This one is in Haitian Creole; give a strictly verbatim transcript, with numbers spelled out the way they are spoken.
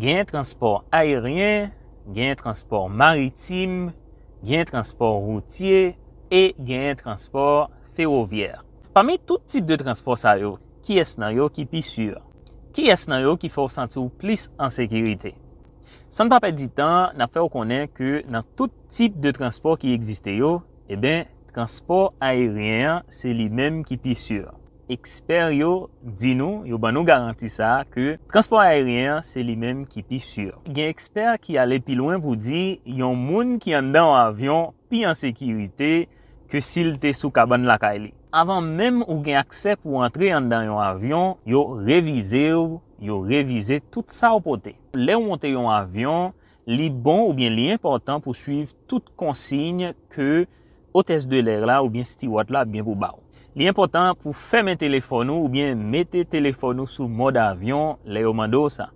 Genyen transpò ayeryen, genyen transpò maritim, genyen transpò woutye e genyen transpò fewovyè. Pami tout tip de transpò sa yo, kiyès nan yo ki pi si? Kiyès nan yo ki fè w santi w plis an sekirite? San n pa pèdi tan, n ap fè w konnen ke nan tout tip de transpò ki egziste yo, eben, transpò ayeryen an se li menm ki pi si. Ekspè yo di nou, yo ban nou garanti sa a, ke transpò ayeryen an se li menm ki pi si. Gen ekspè ki ale pi lwen pou di yon moun ki anndan yon avyon pi an sekirite ke si l te sou kabann lakay li. Avan menm ou gen aksè pou w antre anndan yon avyon, yo revize w, yo revize tout sa w pote. Lè w monte yon avyon, li bon oubyen li enpòtan pou swiv tout konsiy ke otès de lè la oubyen stiwòd la ap gen pou ba w. Li enpòtan pou fèmen telefòn ou oubyen mete telefòn ou sou mòd avyon lè yo mande w sa.